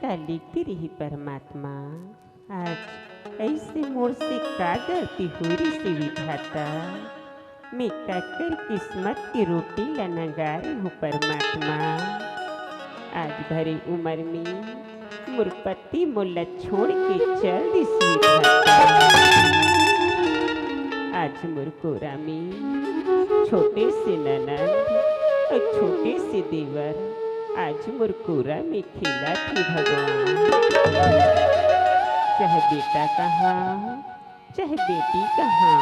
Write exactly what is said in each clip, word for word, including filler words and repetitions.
का लिख दे रही परमात्मा। आज ऐसे मोर से का गलती हो रही से विधाता, मैं काकर किस्मत के रोटी ला नंगारे हूँ परमात्मा। आज भरे उम्र में मोर पति मोला छोड़ के चल दिस विधाता। आज मोर कोरा में छोटे से ननद और छोटे से देवर आज मोर कोरा में खेलत हे भगवान। चाहे बेटा कहा, चाहे बेटी कहा,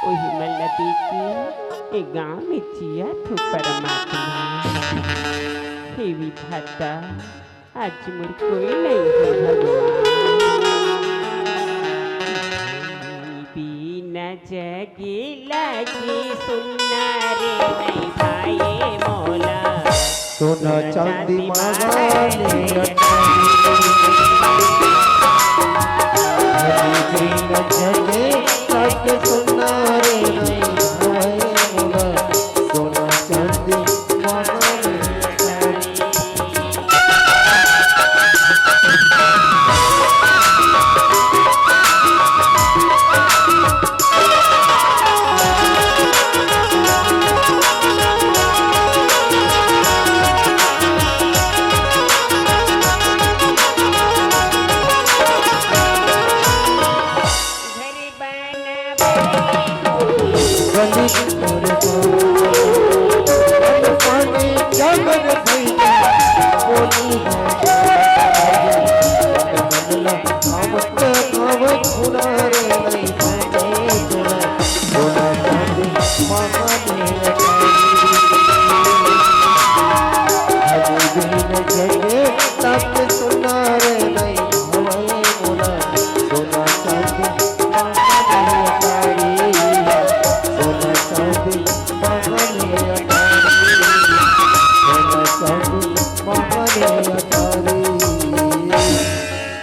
ओही मन ला देख के ए गांव में जियत हो परमात्मा। हे विधाता, आज मोर कोई नहीं है भगवान। बिना जगे लागे सुन्ना रे नहीं भाए मोला। सोना चांदी मांगने अटारी। बिना जगे लागे सुन्ना रे नहीं भाए मोला। सोना चांदी मांगने अटारी।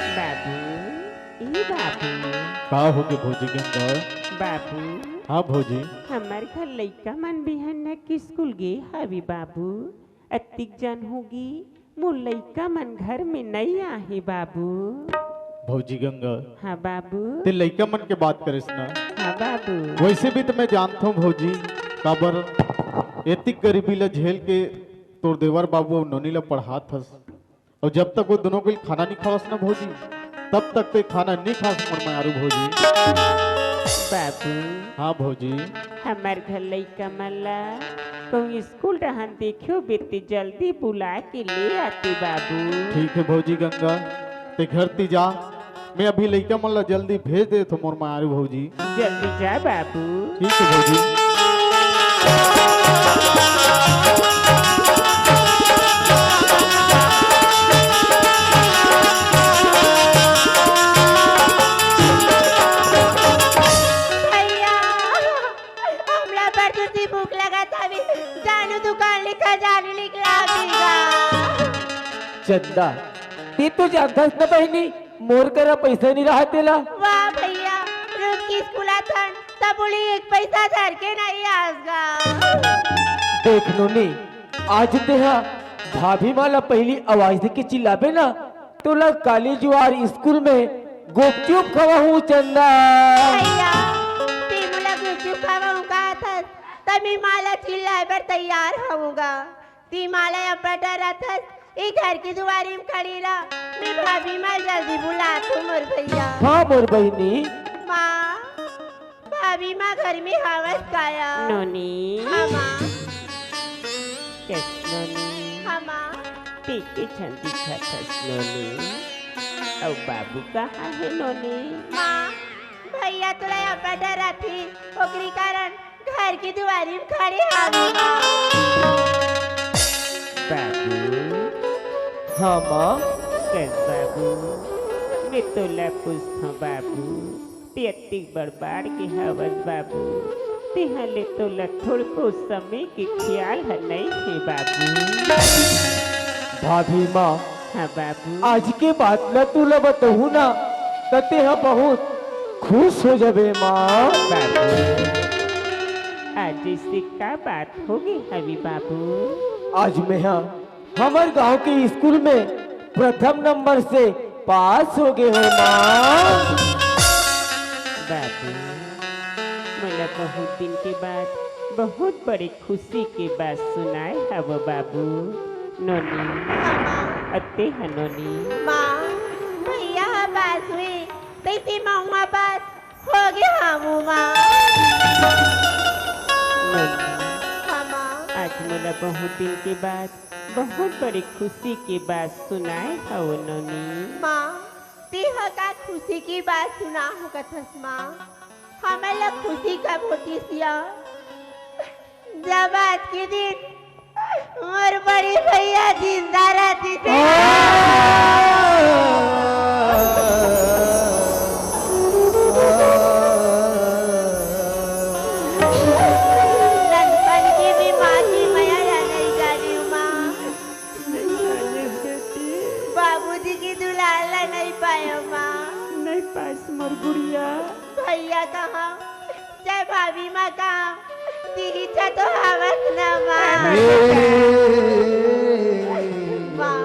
बाबू, ए बाबू। का होगे भौजी गंगा? बाबू। हाँ भौजी। हमर घर लइका मन बिहान के स्कूल गे हवे बाबू। अतिक जन होगे, मोर लइका मन घर में नइ आहे बाबू। भौजी गंगा। हाँ बाबू। ते लइका मन के बात करेस ना। हाँ बाबू। वैसे भी तो मैं जानत हूँ भौजी, काबर एतिक गरीबी ला झेल के तोर देवर बाबू अउ नोनी ला पढ़ात हस। अउ जब तक वो दोनों के खाना नहीं खावस ना भौजी, तब तक ते खाना नहीं खास मोर मायारू भौजी। बाबू। हाँ भौजी। हमर घर लइका मन ला कहूँ स्कूल रहन देखियो बेटी जल्दी बुला के ले आते बाबू। ठीक है भौजी गंगा, ते घर ती जा, मैं अभी लइका मन ला जल्दी भेज देत हूँ मोर मायारू भौजी। जल्दी जा बाबू। ठीक है भौजी। भैया, हमला परसों से भूख लगत हवे, जानू दुकान ले खजानू निकला दीगा। चंदा, ते तो जानथस न बहिनी, मोर करा पैसा नहीं रहा तेला। वाह भैया, रोज की स्कूल आथन, तब बोली एक पैसा धर के नहीं आसगा। देख नोनी, आज तेहा भाभी माँ ला पहली आवाज दे के चिल्लाबे ना, तोला काली जुआर स्कूल में गुपचुप खवाहूँ चंदा। भैया, ते मोला गुपचुप खवाहूँ कहा था, तब मैं माँ ला चिल्लाए बर तैयार होऊंगा। ते माँ ला अब्बड़ डराथस, ए घर के दुवारी म खड़ी रह, मैं भाभी माँ जल्दी बुलात हूँ मोर भैया। हाँ मोर बहिनी। माँ, भाभी माँ घर में हवस काया? नोनी। हाँ माँ। कस नोनी? हाँ माँ। ते के झन दिखत हस नोनी? अउ बाबू कहाँ हे नोनी? माँ, भैया तोला अब्बड़ डराथे, ओकरी कारण घर के दुवारी म खड़े हावे। बाबू। हाँ माँ। कस बाबू, मैं तोला पूछथंव बाबू, ते अतिक बड़ बाढ़ के हवस बाबू, तेहा ले तोला थोड़को समय के ख्याल ह नइ हे बाबू। भाभी माँ, हाँ बाबू। आज के बात ल तुला बताहूँ ना, त तेहा बहुत खुश हो जाबे माँ। बाबू, आज ऐसे का बात होगे हवे बाबू? आज मेहा हमर गांव के स्कूल में प्रथम नंबर से पास हो गे हों माँ। बाबू, मोला बहुत दिन के बाद बहुत बड़े खुशी के बात सुनाए हव बाबू। नोनी, अते ह नोनी। माँ, भैया ह पास हुई, तइसे महुआ पास हो गे हवं माँ। नोनी, हाँ माँ। आज मोला बहुत दिन के बाद बहुत बड़ी खुशी के बात सुनाए हव नोनी। माँ, तें ह का खुशी के बात सुना हो कथस माँ? हमन ला खुशी कब होतिस या? जब आज के दिन मोर बड़े भैया जिंदा रहतिस हे। ननपन के भी माँ के मया ला नइ जानेंव माँ। नइ जानेस बेटी। बाबूजी के दुलार ला नइ पाएंव माँ। नइ पाएस मोर गुड़िया। भैया कहाँ चाहे भाभी माँ कहाँ, दीदी चा तो हवस ना माँ। ए। माँ,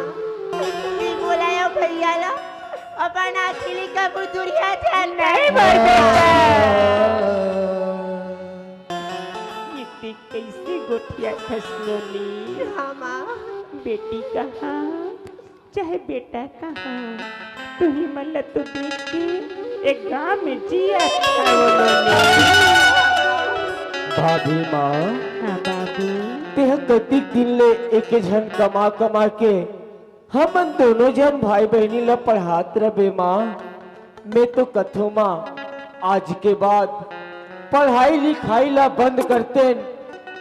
तें बोलाय ओ भैया ला, अपन आँखी ले कभू दुरिहा झन नइ भर बेटा। ये तें कइसे गोठियाथस नोनी? हाँ माँ। बेटी कहाँ चाहे बेटा कहाँ, तुही मन ला तो देख के एक गाँव में जिया था वो नोनी। भाभी माँ। हाँ बाबू। तेंह कतिक दिन ले एके झन कमा कमा के हमन दोनों झन भाई बहिनी ला पढ़ात रबे माँ। मैं तो कथों माँ, आज के बाद पढ़ाई लिखाई ला बंद करतेन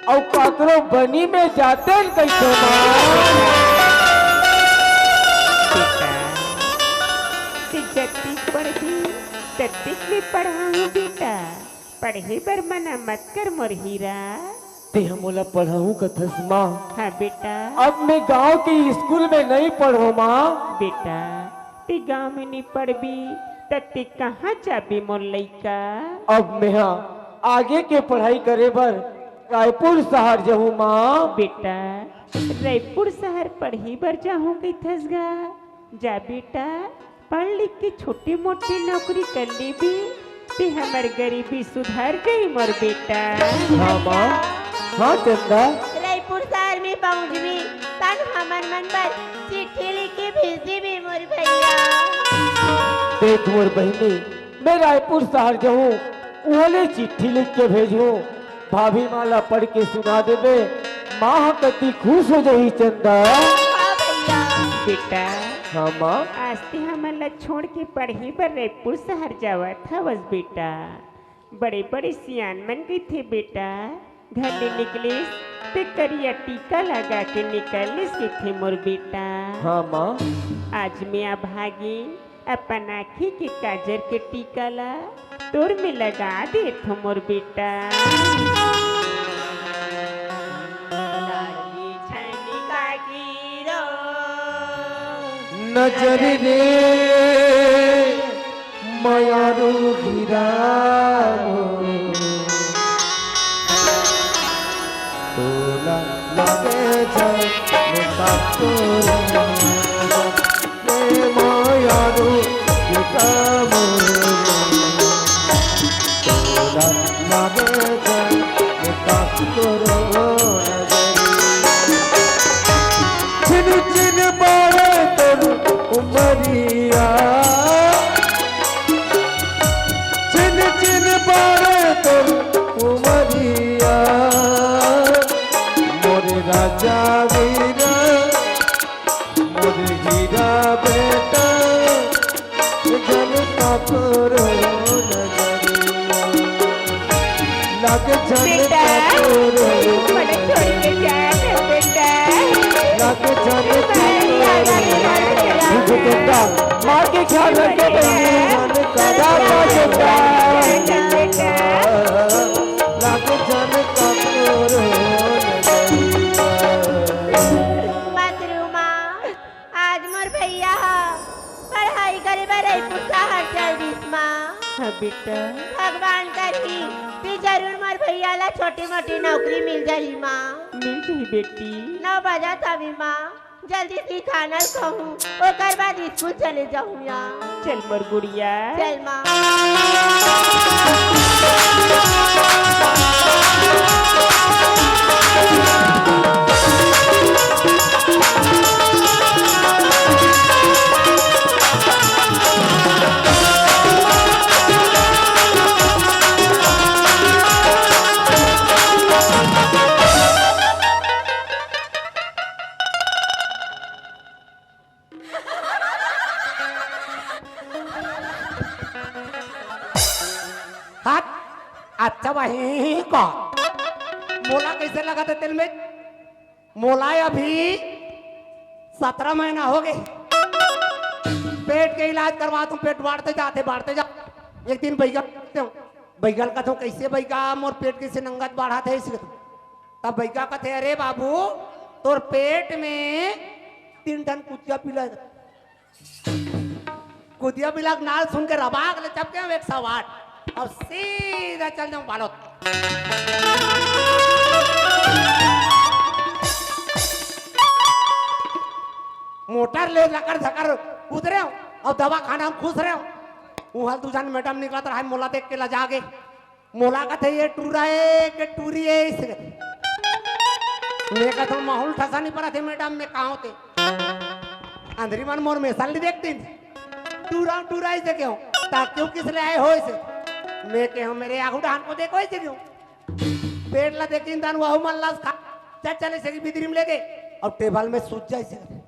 अउ काकरो बनी में जातेन कहिथों माँ। बेटा, तें जतिक पढ़बे, ततिक मैं पढ़ाहूँ बेटा। पढ़े बर मना मत कर मोर हीरा। तेंह मोला पढ़ाहूँ कथस माँ। हाँ बेटा। अब मैं गाँव के स्कूल में नइ पढ़ों माँ। बेटा, तें गाँव में नइ पढ़बे, त तें कहाँ जाबे मोर लइका? अब मेंहा आगे के पढ़ाई करे बर रायपुर शहर जाहूँ माँ। बेटा, रायपुर शहर पढ़े बर जाहूँ कहिथस गा? जा बेटा, पढ़ लिख के छोटी मोटी नौकरी कर लेबे, ते हमर गरीबी सुधर जाही मोर बेटा। हाँ माँ, हाँ चंदा। रायपुर शहर में पहुँचबे, तब हमन मन बर चिट्ठी लिख के भेज देबे मोर भैया। देख मोर बहिनी, मैं रायपुर शहर जाहूँ, उहाँ ले चिट्ठी लिख के भेजहूँ। भाभी माँ ला पढ़ के सुना देबे, माँ ह कति खुश हो जाही चंदा। हाँ भैया। बेटा, हाँ माँ। आज ते हमन ला छोड़ के पढ़े बर रायपुर शहर जावत हवस बेटा। बड़े बड़े सियान मन कहिथे बेटा, घर ले निकलिस ते करिया टीका लगा के निकलिस कहिथे मोर बेटा। हाँ माँ। आज मैं अभागिन अपन आँखी के काजर के टीका ला तोर में लगा देथों मोर बेटा। लाडली छनिका की रो। नजर रे मयारू गिरावो। तोला लागे झन काकरो नजर रे मयारू गिरावो। तोला लागे झन काकरो नजर। छिन छिन बाढ़े तोर उमरिया। छिन छिन बाढ़े तोर उमरिया। मोर राजा वीरा, मोर हीरा बेटा, झन काकरो नजरिया। लागे झन बेटा, काकरो मोला छोड़ के जा ना बेटा। लागे झन काकरो नजरिया। बेटा, माँ के ख्याल रखे बहिनी। झन काकरो नजरिया। लागे झन काकरो नजरिया। मत रो माँ, आज मोर भैया ह पढ़ाई करे बर रायपुर शहर चल दिस माँ। हाँ बेटा। भगवान करही कि जरूर मोर भैया ला छोटी मोटी नौकरी मिल जाही माँ। मिल जाही बेटी। नौ बजत हवे माँ, जल्दी से खाना खाहूँ, ओकर बाद स्कूल चले जाहूँ यार। चल मोर गुड़िया। चल माँ। हट, अच्छा वही का। मोला कैसे लगा था तेल में? मोला अभी सतरा महीना हो गे। पेट के इलाज करवात हूँ, पेट बाढ़ते जात हे, बाढ़ते जात। एक दिन बइगा ल कथों, बइगा ल कथों, "कइसे बइगा, मोर पेट कइसे नंगत बाढ़त हे?" अइसे कथों। तब बइगा कथे, "अरे बाबू, तोर पेट में तीन ठन कुतिया पिला हे।" कुतिया पिला के नाल सुन के रबाक ले चपके हूँ एक सौ आठ, अउ सीधा चल जाऊँ बालोद। मोटर ले लकर झकर उतरे हूँ अउ दवाखाना में खुसरे हूँ। उहाँ दू झन मैडम निकलत रहा, मोला देख के लजा गे। मोला कथे, "ये टूरा हे के टूरी हे?" अइसे कथे। मैं कथों, "माहौल ठसा नहीं परत हे मैडम, मैं कहाँ होते?" अंधरी मन मोर मेसन ल देख दिन। "टूरा, टूरा अइसे कहों?" "ता क्यों, किस ले आए हो?" अइसे। मैं कहों, "मेरे आगू डहन को देखो," अइसे कहों। पेट ला देखिन तहान वहू मन ला खा, चल चल अइसे कि भीतरी में लेगे अउ टेबल में सूत जाए अइसे।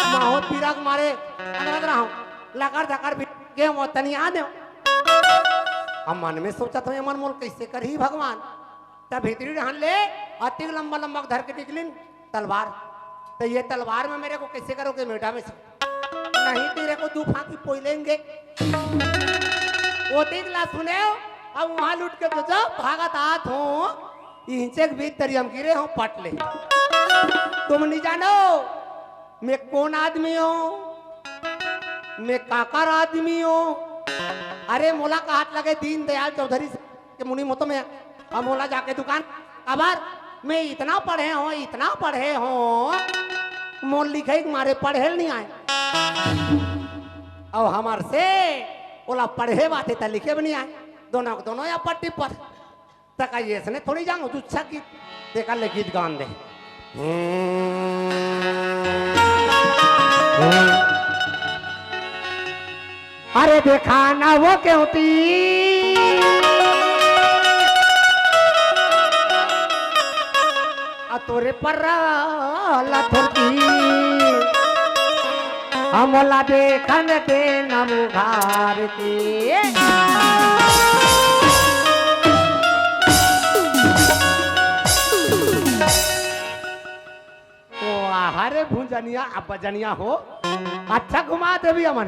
माहौल पीरा के मारे अंदर रहा हूँ, लकर धकर भी गे हूँ, तनी आ देव। अब मन में सोचत हूँ, "ये मन मोल कइसे करही भगवान?" तब भीतरी डहन ले अतिक लंबा लंबा धर के निकलिन तलवार। तो ये तलवार में मेरे को कैसे करोगे मेटा में से? नहीं तेरे को दू फांकी पोई लेंगे। ओतिक ला सुने, अब वहां लुट के तो जब भागत आत हूँ, इंचे के भीतर हम गिरे हूँ पट ले। तुम नहीं जानो मैं कौन आदमी हूँ, मैं काकर आदमी हूँ। अरे मोला कहत लगे दीनदयाल चौधरी से के मुनी मोतो में, अब मोला जाके दुकान, "काबर, मैं इतना पढ़े हूँ, इतना पढ़े हूँ, मोर लिखे के मारे पढ़े ल नहीं आए।" अब हमार से ओला पढ़े बाते त लिखे भी नहीं आए, दोनों के दोनों या पट्टी पर। त का ये इसने थोड़ी जाऊं, तू अच्छा गीत देखा ले, गीत गान दे। अरे देखा ना वो क्यों थी, आ तोरे पर ला थोड़ी, हमला देखन दे न मुखार के। ओ आहा रे भुंजनिया, अब बजनिया हो। अच्छा घुमा देवी अमन।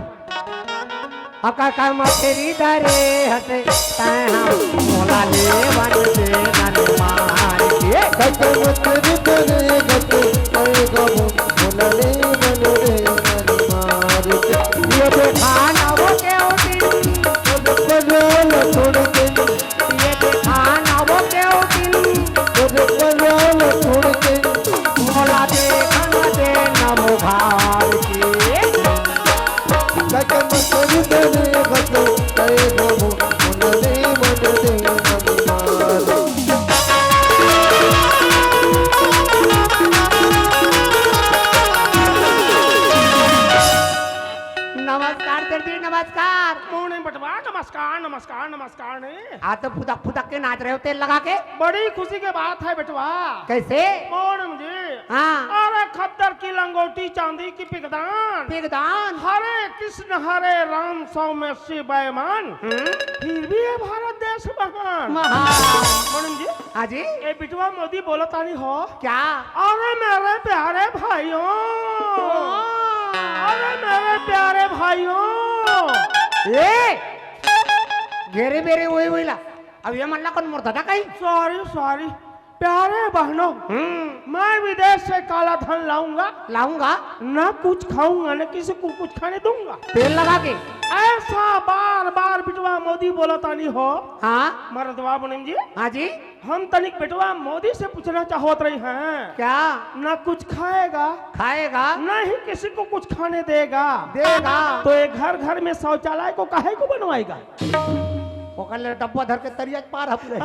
अका का मछरी दरे हसे तै हम मोला लेवन दे नन मार के। कत मछरी दरे हसे तै गबू मोला लेवन दे नन मार के। ये देखा ना वो के उठी। कत परोल छोड़ के। ये देखा ना वो के उठी। कत परोल छोड़ के। मोला देखन दे न मुखार के। नमस्कार सर जी, नमस्कार। मोहन बेटवा, नमस्कार, नमस्कार, नमस्कार ने। आज तो फुदक फुदक के नाच रहे हो तेल लगा के। बड़ी खुशी के बात है बेटवा। कैसे? मोहन जी। हाँ। अरे खद्दर की लंगोटी चांदी की पिगदान। पिगदान। हरे कृष्ण हरे राम सौ में से बेईमान। हम्म। फिर भी ये भारत देश महान। महान। मोहन जी। हाँ जी। ए बिटवा मोदी बोला तानी हो। क्या? अरे मेरे प्यारे भाइयों। हाँ। अरे मेरे प्यारे भाइयों। ए! घेरे बेरे वही वही ला। अब ये मन ला कौन मोर दादा कहीं? Sorry, sorry। प्यारे बहनों, हम्म। मैं विदेश से काला धन लाऊंगा, लाऊंगा। न कुछ खाऊंगा, न किसी को कुछ खाने दूंगा। तेल लगा के। ऐसा बार बार बिटवा मोदी बोलत आनी हो। हाँ। मरदवा मुनीम जी। हाँ जी। हम तनिक बिटवा मोदी से पूछना चाहत रही हैं। क्या? न कुछ खाएगा, खाएगा। न ही किसी को कुछ खाने देगा। देगा। तो ये घर घर में शौचालय को काहे को बनवाएगा? ओकर ले डब्बा धर के तरिया के पार ह पूरे।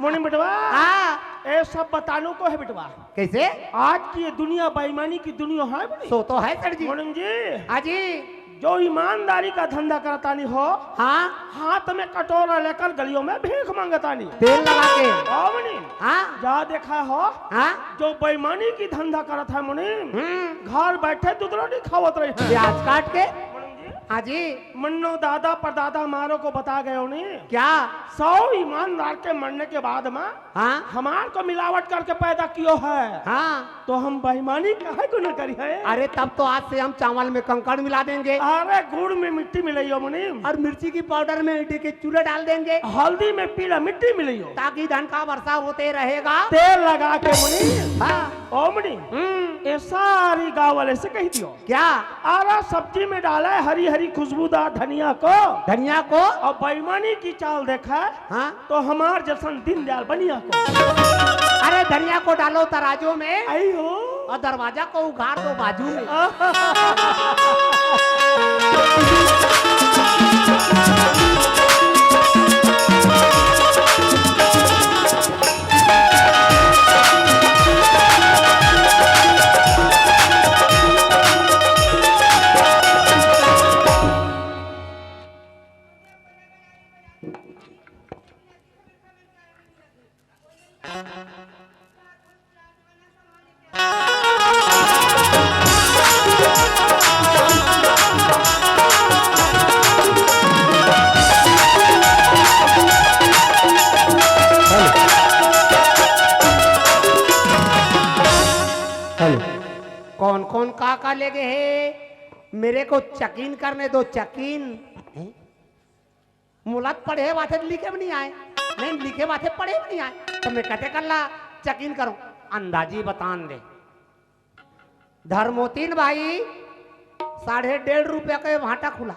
मुनीम बिटवा, हाँ। ये सब बताने को है बिटवा। कैसे? आज की ये दुनिया बेईमानी की दुनिया है बड़ी। सो तो है सेठ जी। मुनीम जी, हाँ जी। जो ईमानदारी का धंधा करतानी हो, हाँ। हाथ में कटोरा लेकर गलियों में भीख मांगतानी। तेल लगा के। ओ मुनीम, हाँ। जा देखा हो, हाँ। जो बेईमानी की धंधा करत है मुनीम, हम्म। घर बैठे दूध रोटी खावत रही है। प्याज काट के। मुनीम जी, हाँ जी। मन्नो दादा परदादा हमारो को बता गए हो नी। क्या? सौ ईमानदार के मरने के बाद में, हाँ। हमार को मिलावट करके पैदा कियो है। हाँ। तो हम बेईमानी काहे को न करी है? अरे, तब तो आज से हम चावल में कंकड़ मिला देंगे। अरे, गुड़ में मिट्टी मिलाइयो मुनीम। और मिर्ची की पाउडर में ईंटे के चूरा डाल देंगे। हल्दी में पीला मिट्टी मिलाइयो। ताकि धन का वर्षा होते रहेगा। तेल लगा के मुनीम। हाँ। ओ मुनीम, हम्म। ये सारी गाँव वाले से कह दियो। क्या? अरे, सब्जी में डाला है हरी हरी खुशबूदार धनिया को। धनिया को? और बेईमानी की चाल देखा है, हाँ। तो हमार जैसन दीनदयाल बनिया को। अरे, धनिया को डालो तराजू में। आई हो। और दरवाजा को उघार दो बाजू में। हेलो। कौन कौन का का ले गए हे? मेरे को चेक इन करने दो, चेक इन। हैं? मोला तो पढ़े बाथे लिखे भी नहीं आए, नहीं लिखे बाथे पढ़े भी नहीं आए, तो मैं कते कर ला चेक इन करूं? अंदाजी बतान दे। धर्मोतीन भाई, साढ़े डेढ़ रुपया के भाटा खुला।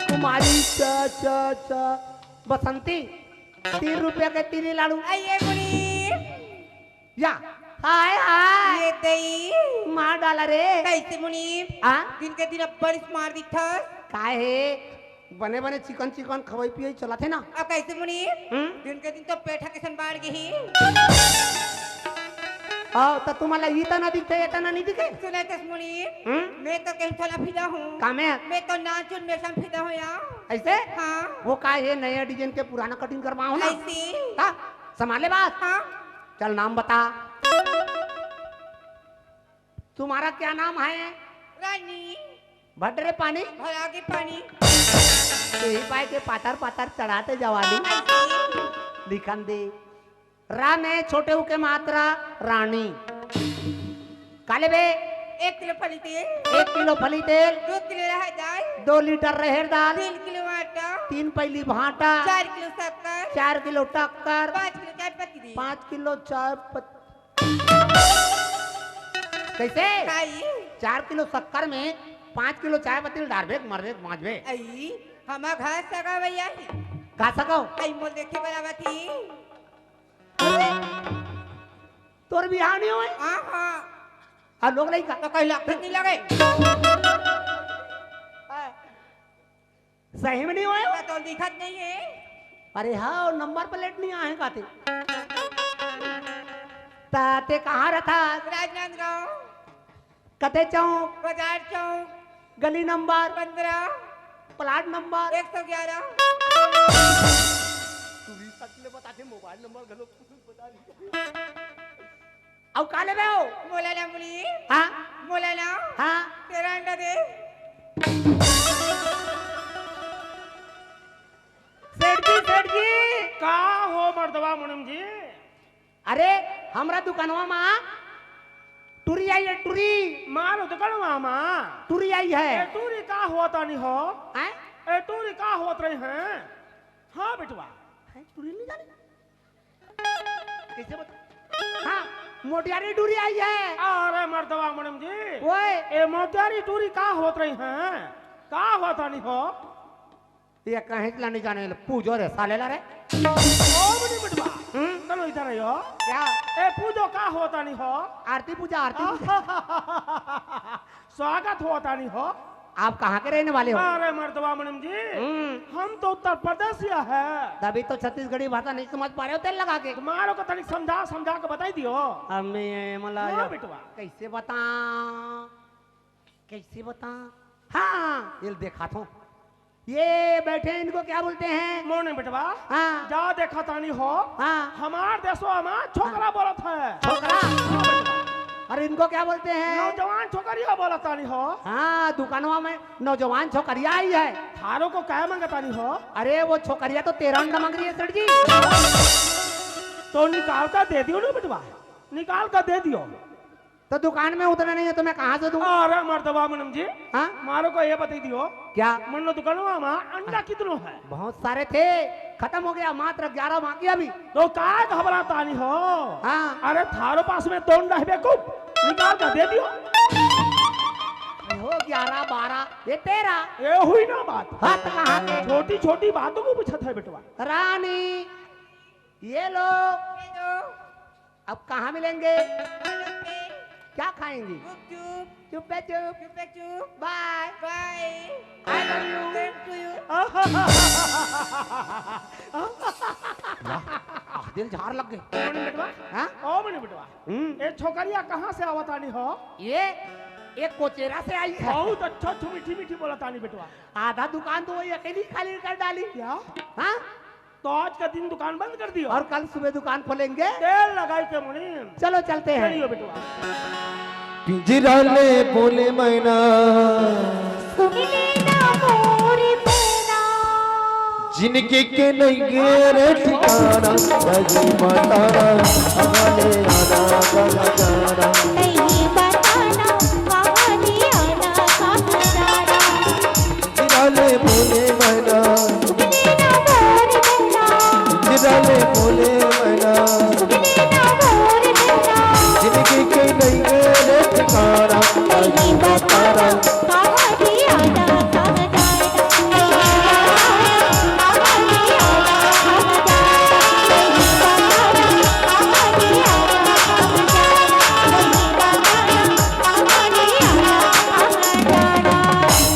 कुमारी चा, चा, चा, बसंती, तीन रुपया के तीन ही लाड़ू। आइए मुनीम। या, हाय, हाय। ये दई। मार डाला रे। कैसे मुनीम? आ? दिन के दिन अब्बड़ स्मार्ट दिखथस। काहे? बने बने चिकन चिकन खवई पियई चलत हे ना। अब कैसे मुनीम? हम्म? दिन के दिन तो पेठा किसन बाढ़ गई। आओ, तो तुम्हारा ये तना दिखते, ये तना नहीं दिखे? सुने तस मुनीम, हम्म? मैं तो कहीं थोड़ा फिदा हूँ। का में? मैं तो नाचुन में फिदा हूँ यार। ऐसे? हाँ। वो का ये नया डिजाइन के पुराना कटिंग करवाओ ना। ऐसे? का? संभाले बात? हाँ। चल नाम बता। तुम्हारा क्या नाम है? रानी। भट रे पानी। भरा के पानी। यही पाए के पातर पातर चढ़ाते जवानी। ऐसे। लिखन दे। रा में छोटे ऊ के मात्रा रानी। का लेबे? एक किलो फली तेल। एक किलो फली तेल। दो किलो रहर दाल। दो लीटर रहर दाल। तीन किलो आटा। तीन पईली भांटा। चार किलो शक्कर। चार किलो टक्कर। पाँच किलो चाय पत्ती दे। पाँच किलो चाय पत्ती। कैसे? काई? चार किलो शक्कर में पाँच किलो चाय पत्ती डारबे, मरबे, मांजबे। आई, हमा घर सगा भैया ही। का सगो? आई मोल देखे बराबर थी। अरे, तोर बिहाव नहीं होए? हाँ, हाँ। आ लोग लइका? तो कहीं लगत नहीं लगे। सही में नहीं होए? तो दिखत नहीं है। अरे हाँ, नंबर प्लेट नहीं आए काते। ताते कहाँ रहता? राजनांदगांव। कते चौक? बाजार चौक। गली नंबर? पंद्रह। Plot number? एक सौ ग्यारह। तू भी सच में बता दे, मोबाइल नंबर गलत बता दी। अउ का लेबे हो? मोला ना मुनीम। हाँ? मोला ना। हाँ? तेरा अंडा दे। सेठ जी, सेठ जी। का हो मर्दवा मुनीम जी? अरे, हमरा दुकानवा मा टुरी आई है, टुरी। मारो दुकानवा मा? टुरी आई है। ए, टुरी का होत आनी हो? हैं? ए, टुरी का होत रही हैं? हाँ बेटवा। हैं, टूरी नहीं जाने? कैसे बता? हाँ, मोटियारी टूरी आई है। अरे मर्दवा मैडम जी, ओए। ए मोटियारी टूरी का होत रही है? का होत रही हो? ये कहीं ला नहीं जाने ले, पूजो रे साले ला रे। ओ बड़ी बेटवा, हम्म? चलो इधर आइयो। क्या? ए पूजो का होत रही हो? आरती पूजा, आरती पूजा। स्वागत होत रही हो। आप कहाँ के रहने वाले हो? अरे मर्दवा मैडम जी, हम्म। हम तो उत्तर प्रदेश से है। तभी तो छत्तीसगढ़ी भाषा नहीं समझ पा रहे हो तेल लगा के। तुम्हारों को तनिक समझा समझा के बताई दियो। अम्मी, ये मला हाँ ये बेटवा। कैसे बता, कैसे बता? हाँ, ये देखा तो, ये बैठे, इनको क्या बोलते हैं? मोने बेटवा। हाँ। जा देखा तानी हो। हाँ। हमार देशवा में छोकरा बोलत है। छोकरा? अरे इनको क्या बोलते हैं? नौजवान छोकरिया बोलत तानी हो। हाँ, दुकानवा में नौजवान छोकरिया आई है। थारो को क्या मांगत तानी हो? अरे वो छोकरिया तो तेरह अंडा मांग रही है सेठ जी। तो निकाल कर दे दियो ना बेटवा, निकाल कर दे दियो। तो दुकान में उतना नहीं है तो मैं कहाँ से दूँ? अरे मर्दवा मैडम जी, हाँ? मारो को ये बताई दियो। क्या? मन लो दुकानवा में अंडा कितनो है? बहुत सारे थे, खत्म हो गया, मात्र ग्यारह बाकी अभी। तो का घबराता नहीं हो? हाँ। अरे थारो पास में दो अंडा है बेवकूफ, निकाल कर दे दियो। हो ग्यारह, बारह, ये तेरह। ये हुई ना बात। हाँ, तो कहाँ के? छोटी छोटी बातों को पूछा था बेटवा। रानी, ये लो। अब कहाँ मिलेंगे? क्या खाएंगी? चुप चुप। चुप पे चुप। चुप पे चुप। बाय। बाय। I love you। Same to you। वाह, आह, दिल झार लग गए। ओ मनी बेटवा। हाँ? ओ मनी बेटवा। हम्म। ए छोकरिया कहाँ से आवत आनी हो? ये एक कोचेरा से आई है। बहुत अच्छा, अच्छी मीठी मीठी बोलत आनी बेटवा। आधा दुकान तो वही अकेली खाली कर डाली। क्या? हाँ? तो आज का दिन दुकान बंद कर दियो। और कल सुबह दुकान खोलेंगे। तेल लगाई के मुनीम। चलो चलते हैं। चलियो बेटवा। पिंजरा ले बोले मैना। सुन लेना मोरी बहना। जिनके के नहीं गे रे ठिकाना, रही मातारा, हमारे आना, आना, आना।